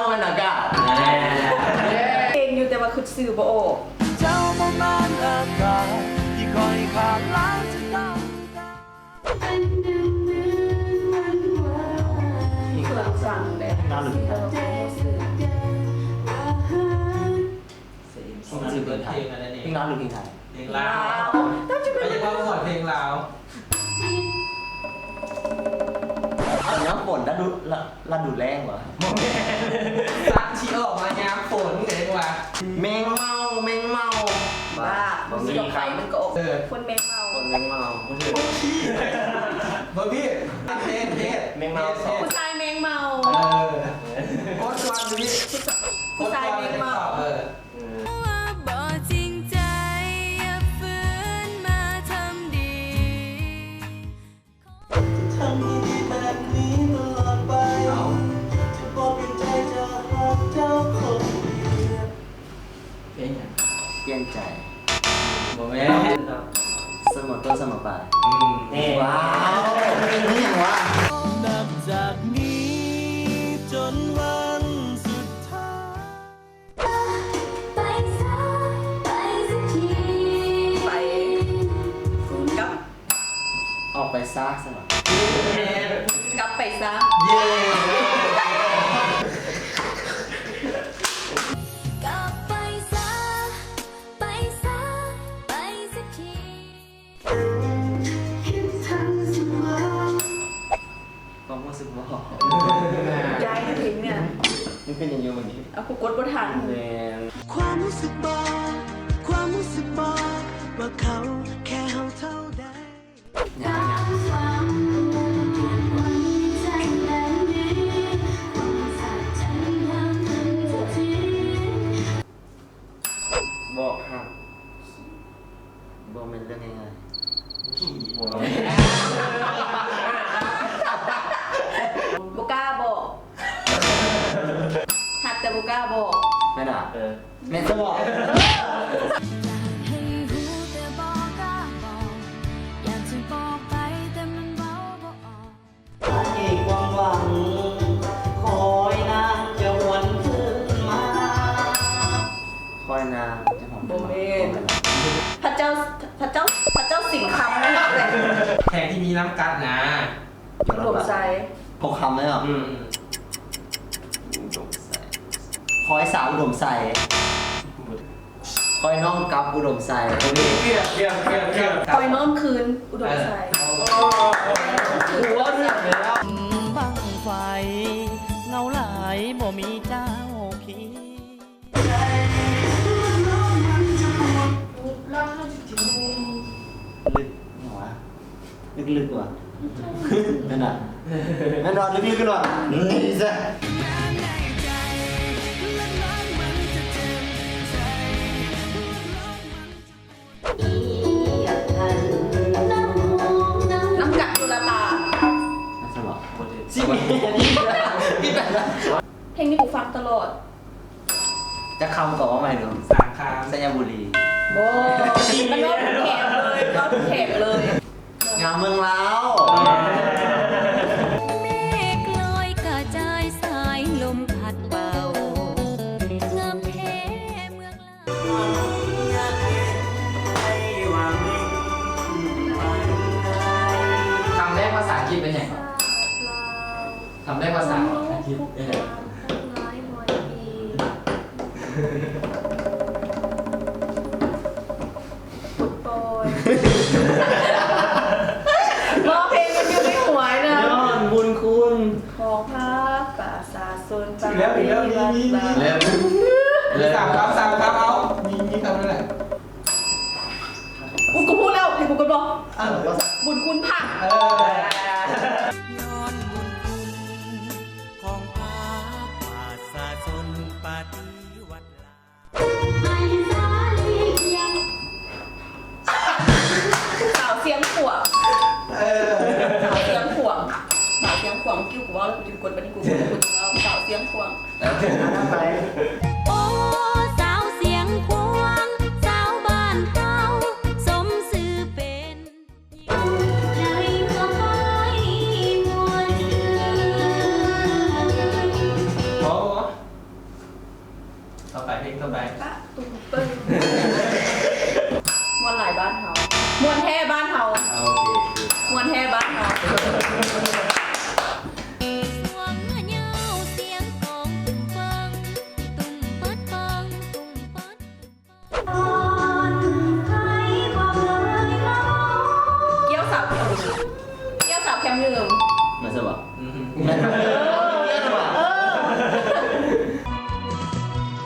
ມັນອາກາດ ເກັ່ງຢູ່ ແຕ່ວ່າຄິດຊື່ບໍ່ອອກ. ເຈົ້າບໍ່ແມ່ນອາກາດທີ່ຂ້ອຍຂາດຫຼາຍຈະຕ້ອງການ. ເຄື່ອງສັງເດ້ ເພງລາວຫຼືເພງໄທ? ເພງລາວຫຼືເພງໄທ? ເພງລາວ. ເພງລາວ. ເພງລາວ. ເອົາ ຍາມຝົນ ລະດູ ລະ ລະດູແລ້ງຫວາ? ບໍ່ແມ່ນ ສັດທີ່ອອກມາຍາມຝົນ ເອີ້ນວ່າ ແມງເມົາ ແມງເມົາ. ບ້າ ບໍ່ມີ ມັນຊິອອກໄປ ມັນກໍອອກ. ເອີ ຄົນແມງເມົາ ຄົນແມງເມົາ. ບໍ່ຜິດ ເຮັດ ເຮັດ ແມງເມົາ. ຜູ້ຊາຍແມງເມົາ. ເອີ ກົດກ່ອນຢູ່ນີ້ ຜູ້ຊາຍແມງເມົາ. ເອີ ວ່າບໍ່ຈິງໃຈ ຢ່າຝືນມາທຳດີ. ຈະທຳດີໆແບບນີ້ຕະຫຼອດໄປ ຈະບໍ່ປ່ຽນໃຈ ຈະຮັກເຈົ້າຄົນດຽວ. ເພງຫຍັງ? ປ່ຽນໃຈ. ບໍ່ແມ່ນ. ສະເໝີຕົ້ນສະເໝີປາຍ. ອືມ ແນ່. ວ້າວ ເພງຫຍັງວະ? ນັບຈາກນີ້ຈົນວັນສຸດທ້າຍ. ໄປຊະ ໄປສັກທີ. ໄປ ກັບ ອອກໄປຊະ ຊັ້ນຫວາ? ກັບໄປຊະ. ເຢ້ ກັບໄປຊະ ໄປຊະ ໄປສັກທີ. ຄິດທັນສະມາຍ ຄວາມຮູ້ສຶກບໍ່ ໄດ້ເພງນີ້ ມັນເປັນຫຍັງຢູ່ມື້ນີ້? ເອົາ ກູກົດບໍ່ທັນ. ແມ່ນ. ຄວາມຮູ້ສຶກບໍ່ ຄວາມຮູ້ສຶກບໍ່ ວ່າເຂົາແຄ່ເຮົາເທົ່າໃດ. ບອກຮັກ ບໍ່ແມ່ນເລື່ອງງ່າຍໆ. ບໍ່ກ້າບອກ ຮັກແຕ່ບໍ່ກ້າບອກ. ແມ່ນຫວາ? ເອີ ແມ່ນຊະບໍ? ເອີ ຢາກໃຫ້ຮູ້ແຕ່ບໍ່ກ້າບອກ ຢາກຊິບອກໄປແຕ່ມັນເວົ້າບໍ່ອອກ. ໃຫ້ຄວາມຫວັງ ຄອຍນານຈະຫວນຄືນມາ. ຄອຍນານຈະຫວນຄືນມາ. ບໍ່ແມ່ນ. ພະເຈົ້າ ພະເຈົ້າ ພະເຈົ້າສິງຄຳ ແມ່ນຫຍັງເລີຍ? ແຂກທີ່ມີນຳກັນນະ. ອຸດົມໄຊ. ພໍຄຳເລີຍເນາະ. ອືມ ອຸດົມໄຊ. ຄອຍສາວອຸດົມໄຊ. ຄອຍນ້ອງກັບອຸດົມໄຊ. ຄອຍນ້ອງຄືນອຸດົມໄຊ. ເອີ ເອີ ເອີ ເອີ ເອີ ເອີ ເອີ ເອີ ເອີ ເອີ ບັ້ງໄຟ ເຫງົາຫຼາຍບໍ່ມີເຈົ້າຄີ. ລຶກຫຍັງວະ? ລຶກໆຫວາ? ແມ່ນຫວາ? ແມ່ນຫວາ? ລຶກໆກັນຫວາ? ນີ້ຊະ. ນ້ຳກັດຈຸລະຕາ. ນັ້ນຊັ້ນເຫາະ? ຊິແມ່ນ ເພງນີ້ກູຟັງຕະຫຼອດ. ຈັກຄຳກໍເວົ້າໃໝ່ດູ. ສາມຄຳ. ໄຊຍະບູລີ. ບໍ່ ມັນເວົ້າແຂກເລີຍ ເວົ້າແຂກເລີຍ. ງາມເມືອງລາວ. ເມກລອຍກະຈາຍສາຍລົມພັດເປົ່າ ງາມແທ້ເມືອງລາວ. ຄຳແລກພາສາອັງກິດເປັນຫຍັງ? ຄຳແລກພາສາອັງກິດເປັນຫຍັງ? ປົດປ່ອຍ. ຮ້ອງເພງມັນຢູ່ໃນຫົວນະ. ຍ້ອນບຸນຄຸນ ຂອງພາກປະຊາຊົນປະຕິວັດ. ແລ້ວ ແລ້ວ ມີ ມີ ມີ ແລ້ວ ມີສາມຄຳ ສາມຄຳ ເອົາ ມີ ມີຄຳນັ້ນແຫຼະ. ກູ ກູຮູ້ແລ້ວ ໃຫ້ກູກົດບໍ່? ເອີ ບຸນຄຸນພາກ. ເອີ ຍ້ອນບຸນຄຸນຂອງພາກປະຊາຊົນປະຕິວັດ. ສາວຊຽງຂວາງ. ເອີ ສາວຊຽງຂວາງ ສາວຊຽງຂວາງ. ເມື່ອກີ້ກູເວົ້າແລ້ວ ກູຈຶ່ງກົດ ບັດນີ້ກູບໍ່ຮູ້ແລ້ວ. ສາວຊຽງຂວາງ. ໂອ້ ສາວຊຽງຂວາງ ຊາວບ້ານເຮົາ ສົມຊື່ເປັນ. ພໍບໍ່? ເພງຕໍ່ໄປ ປະຕຸງເປິງ ມ່ວນຫຼາຍບ້ານເຮົາ ມ່ວນແທ້ບ້ານເຮົາ ໂອເຄ ມ່ວນແທ້ບ້ານເຮົາ ສວງເມື່ອຍາວ ສຽງກອງຕຸ້ມເປິງ ຕຸ້ມເປີດເປິງ ຕຸ້ມເປີດ ກ້ຽວສາວແຄມ ກ້ຽວສາວແຄມງື່ມ ແມ່ນຊັ້ນບໍ່? ອືມ ແມ່ນ ເອີ ກ້ຽວສາວ ເອີ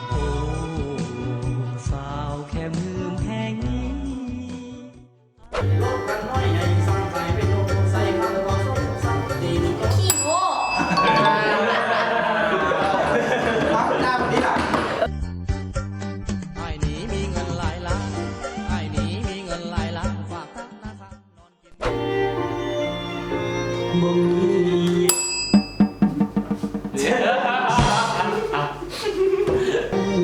ໂອ້ ສາວແຄມງື່ມແຫ່ງນີ້ ລົດຄັນນ້ອຍໃຫຍ່ສັ່ງຂາຍເປັນລົດໃສ່ຄັນບໍ່ສົງສັຍ ຂີ້ໂມ້ ຟັງຕາມນີ້ລະ ອ້າຍນີ້ມີເງິນຫຼາຍລ້ານ ອ້າຍນີ້ມີເງິນຫຼາຍລ້ານ ຝາກທະນາຄານ ບໍ່ມີ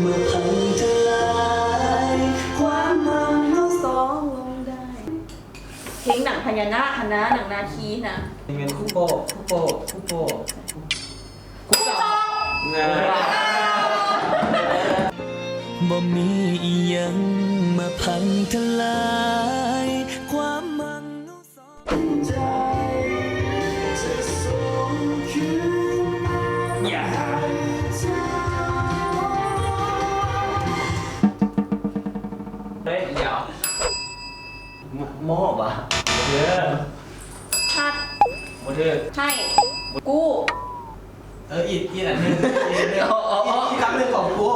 ມາພັງທະລາຍຄວາມມັນ ເຮົາສອງລົງໄດ້ ເພງໜັງພະຍານາກຫັ້ນນະ ໜັງນາຄີນະ ເງິນຄູໂປ້ ຄູໂປ້ ຄູໂປ້ ຄູໂປ້ ບໍ່ມີອີ່ຫຍັງມາພັງທະລາຍຄວາມມັນ ເຮີ້ຍ ດຽວ ມ- ມອບຫວາ? ເອີ ຮັກ ບໍ່ຖືກ ໃຫ້ ກູ້ ເອີ ອີກ ອີກອັນໜຶ່ງ ອີກອັນໜຶ່ງ ອີກ ອີກຄຳໜຶ່ງຂອງກູ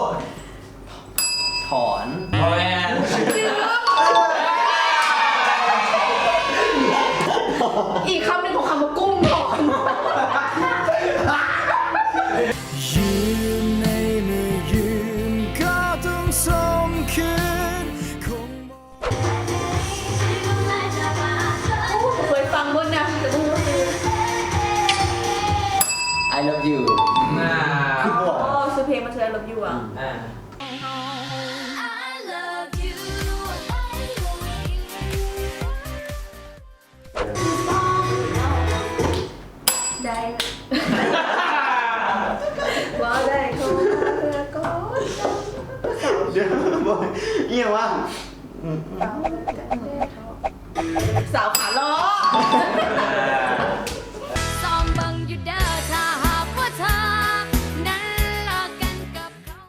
ຖອນ ບໍ່ແມ່ນ ອີກຄຳໜຶ່ງຂອງຄຳວ່າກຸ້ມ ຖອນ ຢືມໃນເມື່ອຢືມກໍຕ້ອງສົ່ງຄືນ ຄົງບໍ່ ໂອ້ ເຄີຍຟັງເບິດນະ ແຕ່ບໍ່ຮູ້ຊື່ I love you ນາ ຄືບໍ່ ອໍ ຊື່ເພງມັນຊື່ I love you ອະ ອືມ ອ່າ ໄດ້ ເວົ້າໄດ້ ໂທມາເພື່ອກອດ ດຽວ ບໍ່ ອີ່ຫຍັງວະ? ສາວຂາຫຼໍ່ ສ່ອງເບິ່ງຢູ່ເດີ ຖ້າຫາກວ່າເທີນັ້ນຫຼອກກັນກັບເຂົາ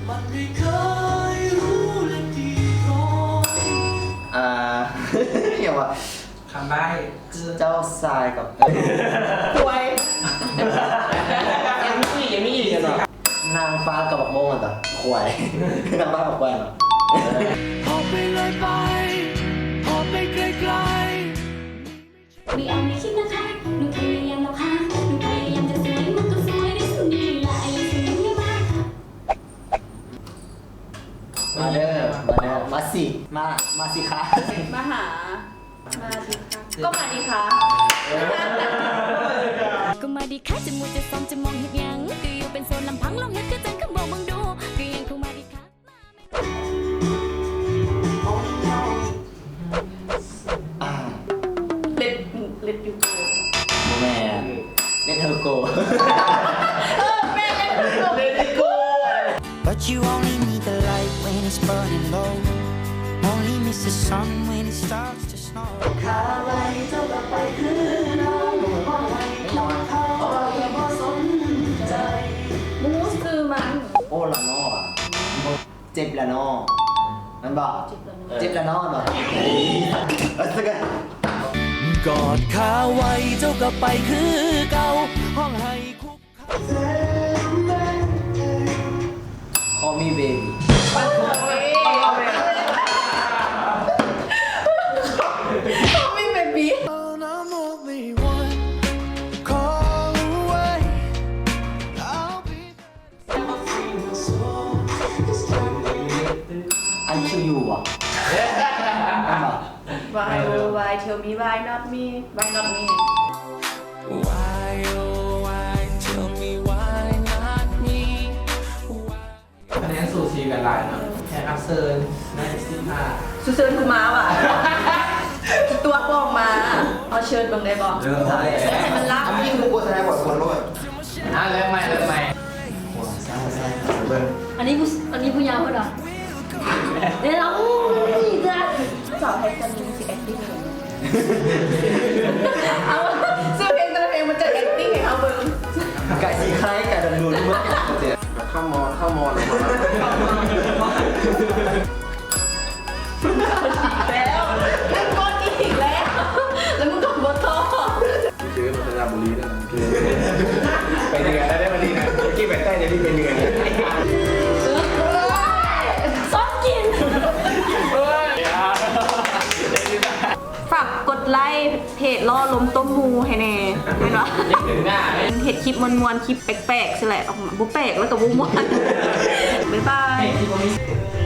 ມັນໄມ່ເຄີຍຮູ້ລະດີກອນ ອ່າ ຫຍັງວະ? ຄຳໃບ້ ເຈົ້າຊາຍກັບ ຄວາຍ ຍັງມີອີກ ຍັງມີອີກເນາະ ນາງຟ້າກັບບັກໂມງຫັ້ນຕະ ຄວາຍ ນາງຟ້າກັບຄວາຍເນາະ ເອີ ເຂົ້າໄປເລີຍໄປ ເຂົ້າໄປໃກ້ໆ ໄມ່ເອົາໄມ່ຄິດນະຄະ ໜູພະຍາຍາມແລ້ວຄ່ະ ໜູພະຍາຍາມຈະສວຍ ມັນກໍສວຍໄດ້ສ່ຳນີ້ລະ ໄອ້ສະໝິງຢ່າມາ ມາເດີ ມາເດີ ມາຊິ ມາ ມາຊິຄະ ມາຫາ ມາດີຄະ ກໍມາດີຄະ ກໍມາດີຄະ ຈະມົວຈະຊອມຈະມອງເຮັດຫຍັງ ກໍຢູ່ເປັນໂສດລຳພັງ ລອງເຮັດຄືຈັ່ງຄຳບອກເບິ່ງດູ ກໍຍັງຄົງມາດີຄະ ອ່າ Let Let You Go ບໍ່ແມ່ນ Let Her Go ເອີ ແມ່ນ Let Her Go Let It Go But you only need the light when it's burning low Only miss the sun when it starts to snow ຂ້າໄວ້ເຈົ້າກໍໄປຄືເກົ່າ ບໍ່ໃຫ້ຄວາມເຂົາເຈົ້າບໍ່ສົນໃຈ ໝູ່ຊື່ມັນ ໂອ້ລະນໍ ເຈັບລະນໍ ແມ່ນບໍ່? ເຈັບລະນໍ ເອີ ເຈັບລະນໍເນາະ ເອີ ກອດຂ້າໄວ້ເຈົ້າກໍໄປຄືເກົ່າ ຮ້ອງໄຫ້ຄຸກເຂົ່າ Call me baby Call me baby I'm only one call away I'll be ອັນ To You ບໍ່? ແມ່ນບໍ່? Why oh why tell me why not me why not me Why oh why tell me why not me Why ຄະແນນສູສີກັນຫຼາຍເນາະ ແຂກຮັບເຊີນໄດ້ສິບຫ້າ ສຸເຊີນກູມາຫວາ ຕົວະປອກມາ ເອົາເຊີນເບິ່ງໄດ້ບໍ່? ເລີ່ມໄດ້ ເຊີນໃຫ້ມັນລາບ ອັນນີ້ຄືໂຄສະນາບໍ່ ກົດໂລດ ອ່າ ເລີ່ມໃໝ່ ເລີ່ມໃໝ່ ເບິ່ງ ອັນນີ້ຜູ້ ອັນນີ້ຜູ້ຍາວເພິ່ນວ່າ ເດ້ລະ ໂອ້ຍ ສາວໄທຄົນໜຶ່ງຊິ acting ເອົາ ຊື່ເພງແຕ່ລະເພງ ມັນຈະ acting ໃຫ້ເຮົາເບິ່ງ ກະຊິຄ້າຍກັນ ດຳດົນເມືອງ ເຂົ້າມອ ເຂົ້າມອ ແລ້ວ ແລ້ວ ມຶງກົດອີກແລ້ວ ແລ້ວມຶງກໍບໍ່ຕອບ ຊື້ນນະ ໄປເດືອນແລ້ວໄດ້ມາດີນະ ກິນແບບໃຕ້ເດ ໄປເດືອນ ຊອບກິນ ເອີຍ ຝາກກົດໄລເພຈລໍ້ລົມຕົ້ມໝູ່ໃຫ້ແດ່ ແມ່ນບໍ່? ເຮັດຄລິບມ່ວນໆ ຄລິບແປກໆ ຊີ້ແຫຼະ ອອກມາບໍ່ແປກແລ້ວກໍບໍ່ມ່ວນ ບາຍບາຍ.